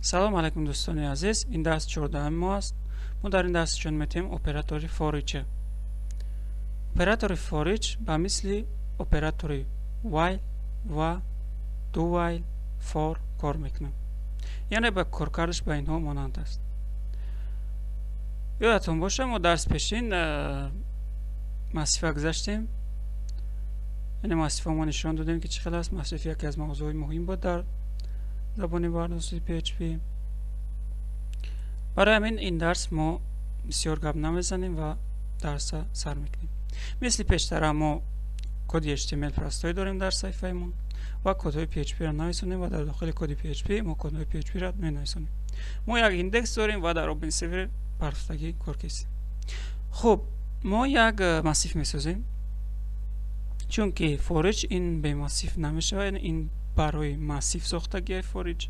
Салом алайкум, дӯстони азиз. Ин дарс 14-ами мо аст. Мо дар ин дарс нишон медиҳем оператори foreach. Оператори foreach ба мисли оператори while ва do while, for кор мекунад, яъне ба коркардаш ба инҳо монанд аст. Ёдатон боша, мо дарси пешин массива гузаштем, яъне массива мо нишон додем, ки чӣ хел аст. Массив яке аз мавзӯъҳои муҳим буд дар забони барномасози PHP. Барои ҳамин ин дарс мо бисёр гап намезанем ва дарса сар мекунем. Мисли пештара мо коди HTML простой дорем дар саҳифаимон ва кодҳои PHP-ро нависонем ва дар дохили коди PHP мо кодҳои PHP-ро менависонем. Мо як индекс дорем ва дар Open Server партофтагӣ кор кардем. Хуб, мо як массив месозем, чунки foreach ин бемассив намешавад, ин барои массив сохтагиай foreach.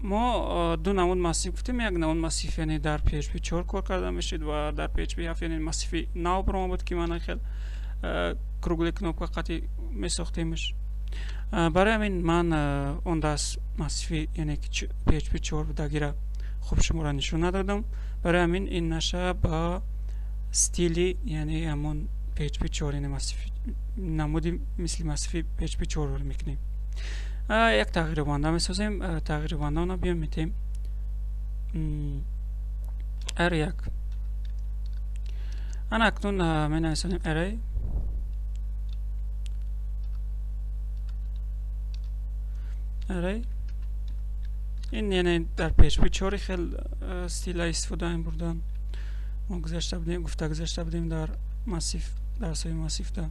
Мо ду намуд массив гуфтем. Як намуд массив, яъне дар PHP 4 кор карда мешид ва дар PHP 7, яъне массиви нав барома буд, ки мана хел круглый кнопка қати месохтемш. Барои ҳамин ман он даст массиви, яъне PHP 4 будагира, хуб шуморо нишон надодам. Барои ҳамин ин наша ба стили, яъне ҳамон PHP 4, яъне массив намуди мисли массиви PHP 4 мекунем. Як тағйирёбанда месозем. Тағйирёбандаона биём метем r1. Ана акнун менависонем array, array. Ин яъне дар PHP 4 хел стила истифода мебурдан. Мо гузашта будем, гуфта гузашта будем дар массив, дарсҳои массивда.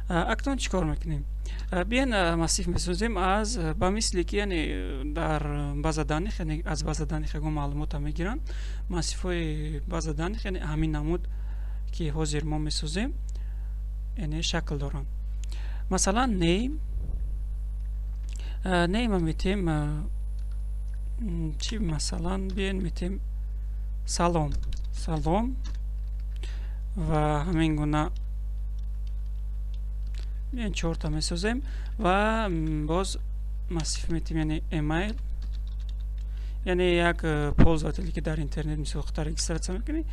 Акнун чӣ кор мекунем? Биён, массив месозем аз ба мисли ки, яъне дар база данных, яъне аз база данных ягон маълумота мегиранд массивҳои база данных, яъне ҳамин намуд, ки ҳозир мо месозем, яъне шакл доранд. Масалан, name. Name метем чӣ? Масалан, биён метем салом, салом ва ҳамин гуна. Биён, чорта месозем ва боз массив метем, яъне email, яъне як пользователе, ки дар интернет, мисол, худта регистрация мекунӣ,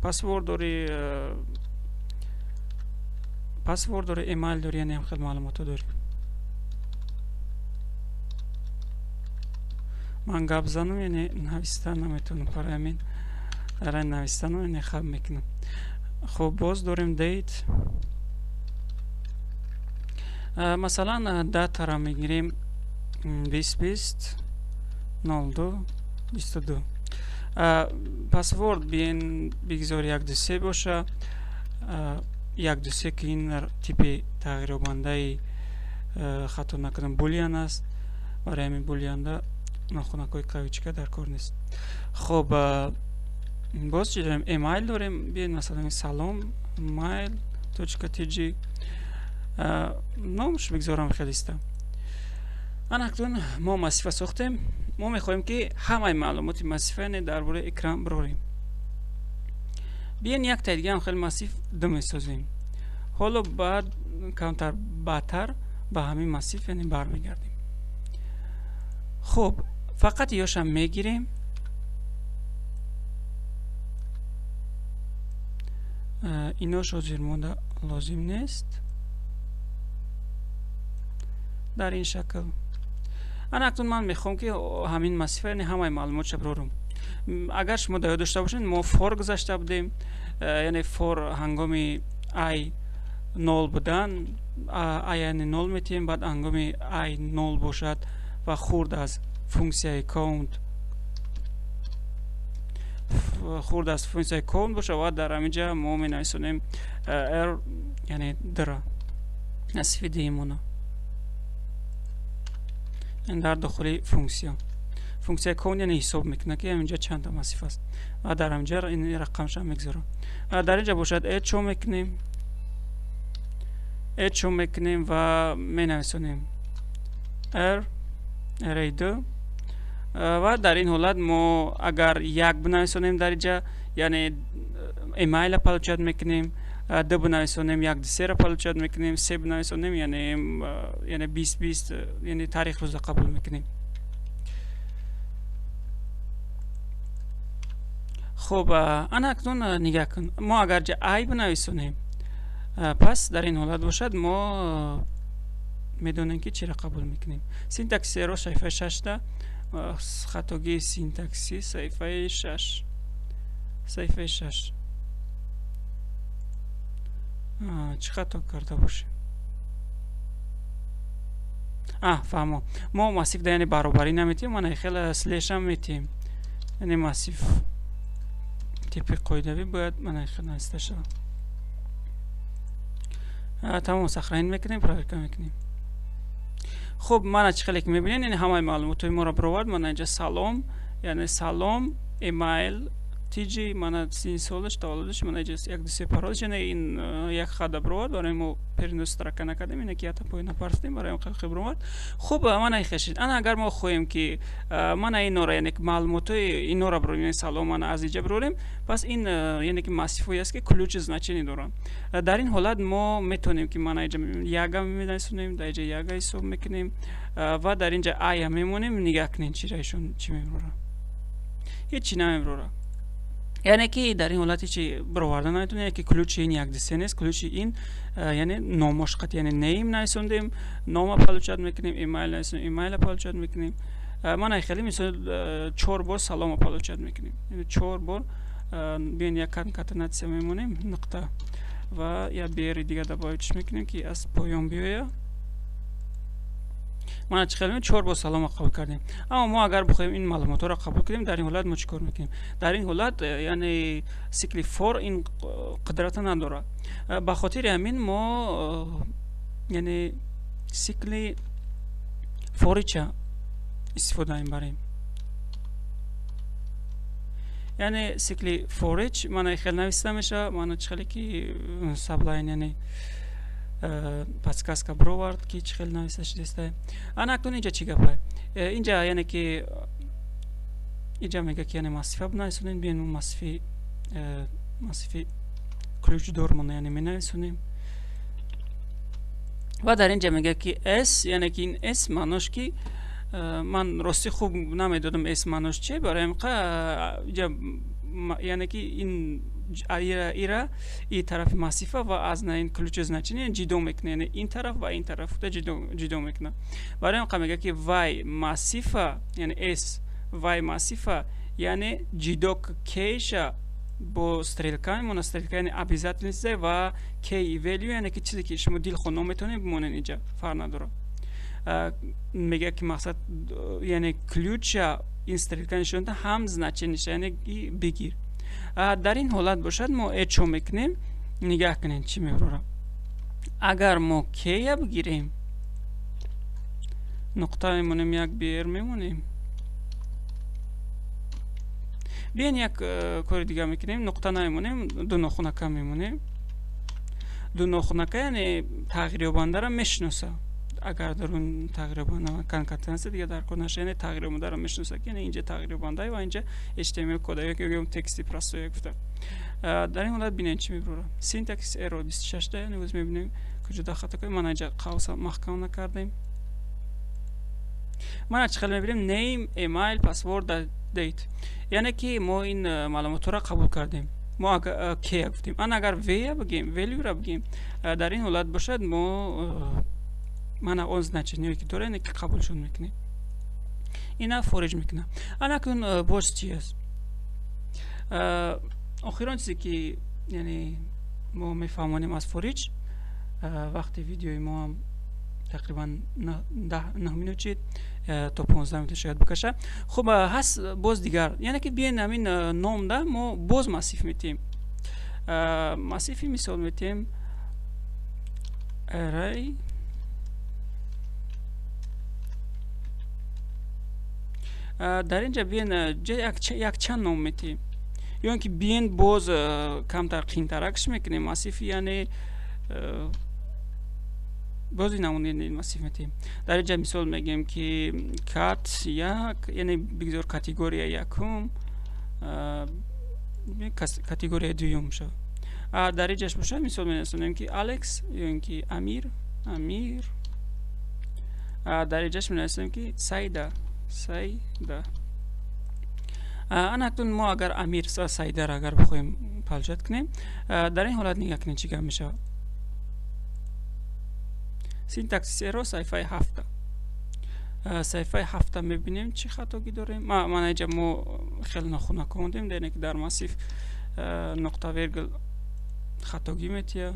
password дорӣ, password дорӣ, email дорӣ, яъне ҳам хел маълумотҳо дорӣ. Ман гап занам, яъне нависта наметавонам, барои ҳамин дар навистанам, яъне хаб мекунам. Хуб, боз дорем date. Масалан, датаро мегирем 2020-02-22. Password биен бигзор 1 2 3 боша, 1 2 3, ки ин типи тағйирёбандаи, хато накунам, boolean аст. Барои ҳамин boolean-да нохунакҳои кавычка дар кор нест. Хуб, боз чӣ дорем? Email дорем. Биёед, масалан, салом mail точка tg номаш бигзорам хелиста. Ана акнун мо массива сохтем. Мо мехоҳем, ки ҳамаи маълумоти массива, яъне дар бораи экран бирорем. Биён, яктаи дигаам хеле массив ду месозем. Ҳоло баъд камтар баъдтар ба ҳамин массив, яъне бармегардем. Хуб, фақат ёшам мегирем. Инош ҳозир монда лозим нест дар ин шакл. Ана акнун ман мехоҳам, ки ҳамин массива, яъне ҳамаи маълумотша бирорам. Агар шумо дар ёд дошта бошед, мо for гузашта будем, яъне for ҳангоми i нол будан, i яъне нол метиҳем, баъд ҳангоми i нол бошад ва хурд аз функсияи count, хурд аз функсияи count бошад, ва дар ҳамин ҷа мо менависонем r, яъне дра, массиви диимона дар дохили функсия. Функсияи count, яъне ҳисоб мекунад, ки ҳаминҷа чандта массив аст, ва дар ҳаминҷа ин рақамша мегузорам. Дар инҷа бошад, echo мекунем, echo мекунем ва менависонем r, array 2. Ва дар ин ҳолат мо агар як бинависонем дар инҷа, яъне email получать мекунем, ду бинависонем, 1 2 3-ро получать мекунем, се бинависонем, яъне 2020, яъне таърих рӯза қабул мекунем. Хуб, ана акнун нигаҳ кун, мо агар ҷа i бинависонем, пас дар ин ҳолат бошад, мо медонем, ки чиро қабул мекунем. Syntax error, саҳифаи шашта, хатогии синтаксӣ, саҳифаи шаш, саҳифаи шаш. Чӣ хато карда бошем? А, фаҳмо, мо массив да, яъне баробарӣ наметиҳем, мана хеле слешам метиҳем. Яъне массив типи қоидавӣ бояд мана хел нависта шавад. Тамом, сохранить мекунем, проверка мекунем. Хуб, мана чӣ хеле ки мебинед, яъне ҳамаи маълумотҳои моро бировард. Мана инҷа салом, яъне салом, email tg, мана сини солаш, таваллудаш, мана инҷа як, ду, се, паролаш. Яъне ин як хата бировард. Барои мо перенос строка накардем, ине ки ята поён напарстем, барои хел бировард. Хуб, мана хешид. Ана агар мо хоҳем, ки мана инора, яъне ки маълумотҳои инора бирорем, яъне салом, мана аз инҷа бирорем, пас ин яъне ки массивҳое аст, ки ключи значение доранд. Дар ин ҳолат мо метавонем, ки мана инҷа яга менависонем, дар инҷа яга ҳисоб мекунем ва дар инҷа ая мемонем. Нигаҳ кунед, чираишон чӣ мебирорад? Ҳеҷ чӣ намебирорад. Яъне ки дар ин ҳолат ҳечи бироварда наметавонем, яъне ки ключи ин як, ду, се нест. Ключи ин яъне номош қат, яъне name нависондем, нома получать мекунем, email нависондем, email получать мекунем. Мана хеле мисол чор бор салома получать мекунем, чор бор. Биён, як конкатенация мемонем, нуқта ва як br дига добавить мекунем, ки аз поён биёяд. Мана чӣ хеле чор бор салома қабул кардем. Аммо мо агар бихоҳем ин маълумотҳоро қабул кунем, дар ин ҳолат мо чӣ кор мекунем? Дар ин ҳолат яъне сикли for ин қудрата надорад. Ба хотири ҳамин мо яъне сикли foreach истифода мебарем. Яъне сикли foreach мана хел нависта мешавад. Мана чӣ хеле ки Sublime, яъне подсказка бировард, ки чӣ хел нависта шудааст. Ана акнун инҷа чӣ гапа? Инҷа яъне ки инҷа мега, ки яъне массива бинависонем. Биён, массиви ключдормона яъне менависонем ва дар инҷа мега, ки s, яъне ки ин s маънош ки ман ростӣ хуб намедодам, s маънош чи. Барои ҳамқа инҷа яъне ки ин ира и тарафи массива ва аз ин ключи значение ҷидо мекунад, яъне ин тараф ва ин тараф ҷидо мекунад. Барои ҳамқа мега, ки вай массива, яъне s вай массива, яъне ҷидо key-ша бо стрелка мемонад. Стрелка яъне обязательно ва key value, яъне ки чизе ки шумо дилхоҳ ном метавонед бимонед, инҷа фарқ надорад. Мега, ки мақсад яъне ключа ин стрелка нишон ҳам значениша, яъне бигир. Дар ин ҳолат бошад, мо эчо мекунем. Нигаҳ кунед, чӣ мебарорад. Агар мо key-я бигирем, нуқта мемонем, як br мемонем. Биён, як кори дига мекунем: нуқта намемонем, ду нохунака мемонем. Ду нохунака яъне тағйирёбандаро мешиноса. Агар дар он тағйирёбанда конкатенация дига дар кор наша, яъне тағйирёбандаро мешиноса, ки яъне инҷа тағйирёбанда ва инҷа HTML кода ё тексти простое гуфта. Дар ин ҳолат бинед, чӣ мебарорад. Syntax error 26-та. Яъне оз мебинем, куҷода хато кардем. Мана инҷа қавса маҳкам накардем. Мана чӣ хеле мебинем: name, email, password, date. Яъне ки мо ин маълумотҳоро қабул кардем. Мо key гуфтем. Ана агар v бигем, value-ра бигем, дар ин ҳолат бошад, мо мана он значение ки дора, яъне ки қабулшон мекунем, ина foreach мекунам. Ана акнун боз чи аст? Охирон чизе ки яъне мо мефаҳмонем аз foreach, вақти видеои мо ҳам тақрибан 9 минут шид, то 15 минут шояд бикаша. Хуб, ҳаст боз дигар, яъне ки биён, ҳамин номда мо боз массив метиҳем. Массиви мисол метиҳем array. Дар инҷа биён, якчанд ном метиҳем ё ин ки биён, боз камтар қиинтаракш мекунем. Массив, яъне боз ин намунаи массив метиҳем. Дар инҷа мисол мегӯем, ки cat як, яъне бигзор категория якум, категорияи дуюм шавад. Дар инҷаш бошад, мисол менависонем, ки Алекс ё ин ки Амир, Амир. Дар инҷаш менависонем, ки Сайда, Сайда. Ана акнун мо агар Амир, Саидаро агар бихоҳем получать кунем, дар ин ҳолат нигаҳ кунед, чӣ гап мешавад. Syntax error, саҳифаи 7-а. Саҳифаи 7-а мебинем, чӣ хатогӣ дорем. Мана инҷа мо хеле нохунак омадем, яъне ки дар массив нуқта вергул хатогӣ метиҳад.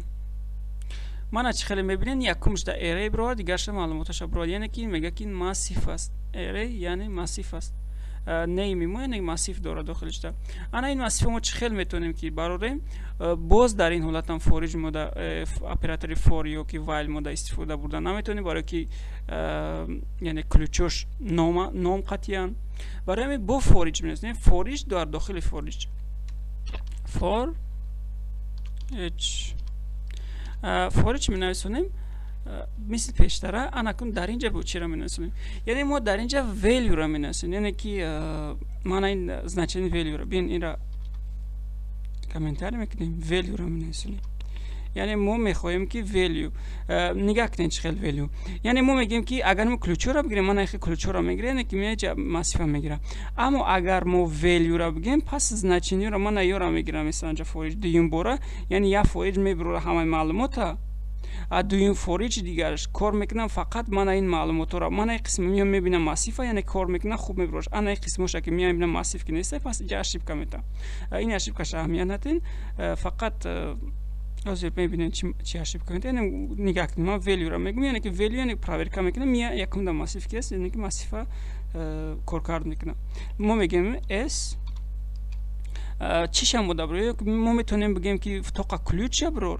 Мана, чӣ хеле мебинед, якумш да array бировад, дигарша маълумоташа бировад. Яъне ки мегӯяд, ки ин массив аст. Array яъне массив аст. Name мо яъне массив дорад дохилишда. Ана ин массифо мо чӣ хел метавонем ки барорем? Боз дар ин ҳолатам foreach мода, оператори for ё ки while мода истифода бурда наметавонем, барое ки яъне ключош ном қатъиян. Барои ҳамин бо foreach менависем, foreach дар дохили foreach, foreach, foreach менависонем мисли пештара. Анакун дар инҷа бо чиро менависонем? Яъне мо дар инҷа value ро менависем, яъне ки мана ин значение value ро бин, инра комментарий мекунем, value ро менависонем. Яъне мо мехоҳем, ки value, нигаҳ кунед, чӣ хел value. Яъне мо мегӯем, ки агар мо ключҳоро бигирем, мана ихе ключҳоро мегирем, яъне ки меҷа массива мегирам. Аммо агар мо value ро бигирем, пас значениеро мана ёро мегирам. Мисалан, ҷа foreach дуюм бора, яъне як foreach мебурора ҳамаи маълумота, а дуюм foreach дигараш кор мекунам фақат мана ин маълумотҳоро. Мана ин қисм меом, мебинам, массива, яъне кор мекунам, хуб мебурош. Ана ин қисмоша ки меом, мебинам, массив ки неста, пас иҷа ошибка метавам. Ин ошибкаша аҳамият надиҳед, фақат ҳозир мебинем, чи ошибка метавам. Яъне нигаҳ кунед, ман value ро мегӯям, яъне ки value, яъне проверка мекунам, мия якумда массив ки аст, яъне ки массива коркард мекунам. Мо мегӯем s чиша мода бро. Мо метавонем бигӯем, ки тоқа ключа брор,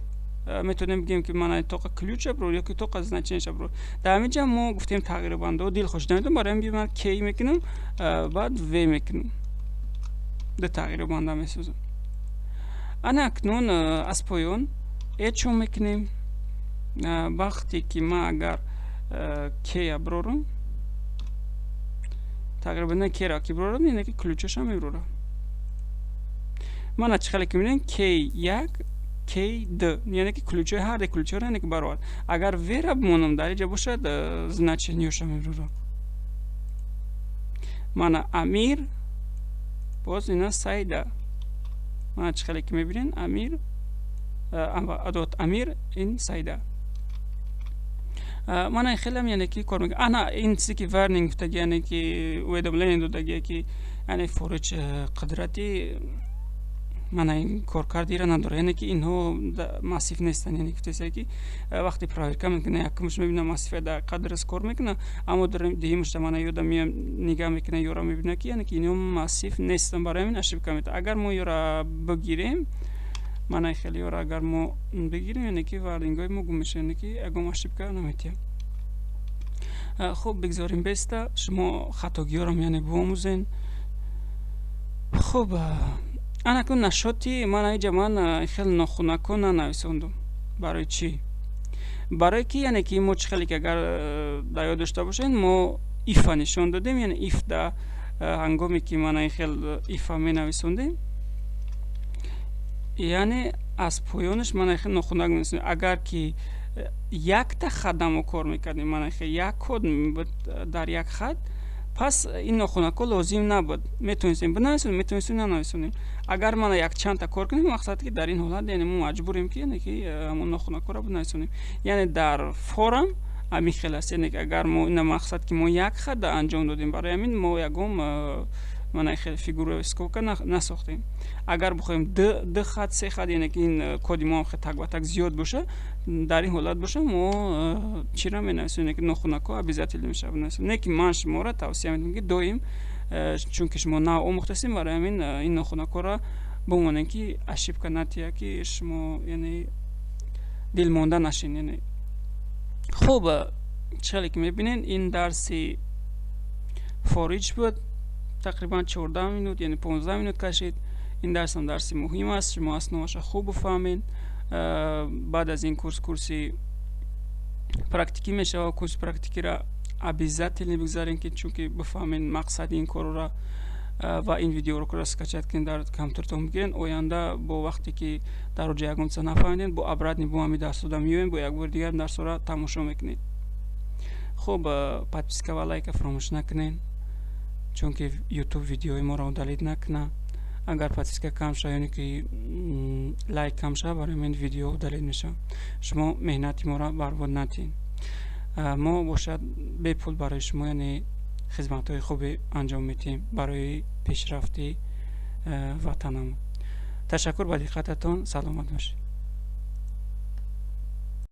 метавонем бигӯем, ки мана тоқа ключа брор ё ки тоқа значениеша брор. Дар ҳамин ҷа мо гуфтем, тағйирбандо дилхош намедонам. Барои ҳамин ман key мекунам, баъд v мекунам, ду тағйирбанда месозам. Ана акнун аз поён echo мекунем. Вақте ки ман агар key брорам, тағйирбанда key-ро ки брорам, яъне ки ключаша меброрам. Мана, чӣ хеле ки мебинем, key як, key д, яъне ки ключҳои ҳар ду ключҳоро, яъне ки баровард. Агар v-ра бимонам, дар инҷа бошад, значениёша меброрам. Мана Амир, боз ина Сайда. Мана, чӣ хеле ки мебинед, Амир адот Амир, ин Сайда. Мана хелам, яъне ки кор мекунам. Ана ин чизе ки warning гуфтаги, яъне ки уведомление додагие, ки яъне foreach қудрати мана ин коркардиро надорад, яъне ки инҳо массив нестанд. Яъне гуфтеса, ки вақте проверка мекуна, якумш мебина, массива дар қадр кор мекуна, аммо дуюмашда мана ёда меям, нигаҳ мекуна, ёра мебина, ки яъне ки инҳо массив нестанд. Барои ҳамин ошибка метавад. Агар мо ёра бигирем, мана хеле ёра агар мо бигирем, яъне ки warning ҳои мо гум мешавад, яъне ки ягон ошибка наметиҳад. Хуб, бигзорем беста, шумо хатогиёрам, яъне биомӯзен. Хуб, анакун нашоти ман аиҷа ман хеле нохунакҳо нанависондум. Барои чӣ? Барое ки яъне ки мо чӣ хеле ки агар дар ёд дошта бошед, мо if а нишон додем. Яъне if да ҳангоме ки мана ин хел if а менависондем, яъне аз поёнаш мана хел нохунак менависондем. Агар ки якта хатда мо кор мекардем, мана хел як код буд дар як хат, пас ин нохунакҳо лозим набуд. Метавонистем бинависонем, метавонистем нанависонем. Агар мана якчандта кор кунем, мақсад ки дар ин ҳолат, яъне мо маҷбурем, ки яъне ки ҳамон нохунакҳоро бинависонем. Яъне дар for ам ҳамин хел аст. Яъне агар мо ина мақсад ки мо як хатда анҷом додем, барои ҳамин мо ягон мана хеле фигура скобка насохтем. Агар бихоҳем ду хат, се хат, яъне ки ин коди мо хел так ба так зиёд боша, дар ин ҳолат боша, мо чиро менависем? Яъне ки нохунакҳо обязательно мешавад бинависем. Не ки ман шуморо тавсия медиҳам, ки доим, чунки шумо нав омӯхтастем, барои ҳамин ин нохунакҳоро бимонем, ки ошибка натиҳад, ки шумо яъне дилмонда нашин. Яъне хуб, чӣ хеле ки мебинед, ин дарси foreach буд, тақрибан 14 минут, яъне 15 минут кашид. Ин дарсам дарси муҳим аст, шумо основаша хуб бифаҳмед. Баъд аз ин курс курси практикӣ мешавад. Курси практикиро обязательно бигзарем, ки чунки бифаҳмед мақсади ин корро. Ва ин видеоурокро скачать кунед, дар компютертон бигиред. Оянда бо вақте ки дар оҷа ягон чиза нафаҳмидед, бо обратно бо ҳами дарсода меоем, бо як бори дигар дарсҳоро тамошо мекунед. Хуб, подписка ва лайка фаромӯш накунед. Чунки Ютуб видеои моро удалить накуна. Агар подписка кам шава ёне ки лайк кам шава, барои ҳамин видео удалить мешавад. Шумо меҳнати моро барбод натиҳед. Мо бошад, бепул барои шумо, яъне, хизматҳои хубе анҷом медиҳем барои пешрафти ватанамон. Ташаккур ба диққататон, саломат бошед.